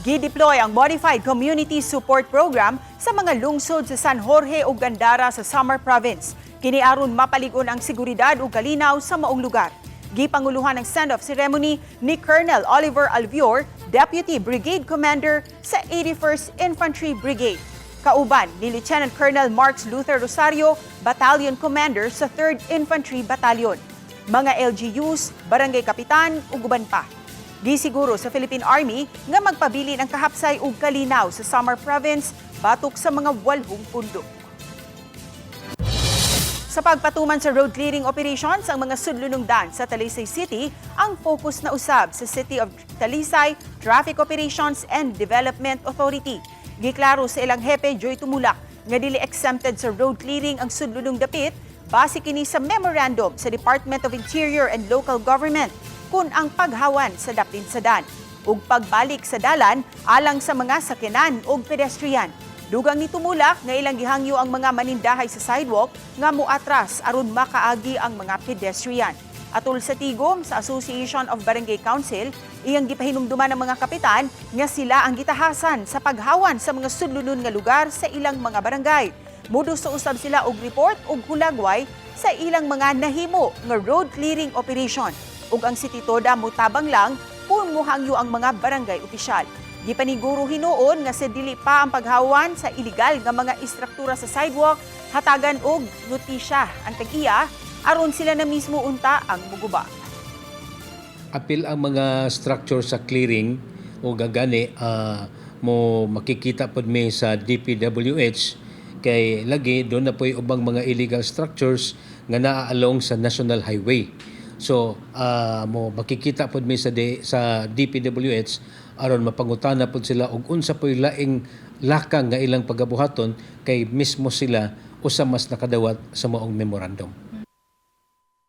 Gideploy ang Modified Community Support Program sa mga lungsod sa San Jorge ug Gandara sa Samar Province. Kini aron mapalig-on ang seguridad ug kalinaw sa maong lugar. Gipanguluhan ang send-off ceremony ni Colonel Oliver Alvior, Deputy Brigade Commander sa 81st Infantry Brigade. Kauban ni Lieutenant Colonel Marks Luther Rosario, Battalion Commander sa 3rd Infantry Battalion. Mga LGUs, barangay kapitan ug uban pa. Gisiguro sa Philippine Army nga magpabilin ang kahapsay ug kalinaw sa Samar Province batok sa mga walhong pundok. Sa pagpatuman sa road clearing operations ang mga sudlunungdan sa Talisay City, ang focus na usab sa City of Talisay Traffic Operations and Development Authority. Giklaro sa ilang hepe Joy Tumulak nga dili exempted sa road clearing ang sudlunong dapit base kini sa memorandum sa Department of Interior and Local Government kun ang paghawan sa dapin sa dan ug pagbalik sa dalan alang sa mga sakyanan ug pedestrian. Dugang ni Tumulak nga ilang gihangyo ang mga manindahay sa sidewalk nga muatras aron makaagi ang mga pedestrian. Atol sa tigom sa Association of Barangay Council, iyang gipahinumduman ng mga kapitan nga sila ang gitahasan sa paghawan sa mga sudlunon nga lugar sa ilang mga barangay. Muduso usab sila og report ug hulagway sa ilang mga nahimo nga road clearing operation. Ug ang City Toda mutabang lang kung muhangyo ang mga barangay opisyal. Gipaniguro hinuon nga sa dili pa ang paghawan sa iligal nga mga istruktura sa sidewalk, hatagan og notisya ang tag-iya aron sila na mismo unta ang muguba. Apil ang mga structure sa clearing o gagani mo makikita pod mi sa DPWH kay lagi doon na po'y ubang mga illegal structures nga naa along sa national highway. So mo makikita pod mi sa DPWH aron mapangutana pod sila og unsa po'y laing lakang nga ilang pagabuhaton kay mismo sila usa mas nakadawat sa maong memorandum.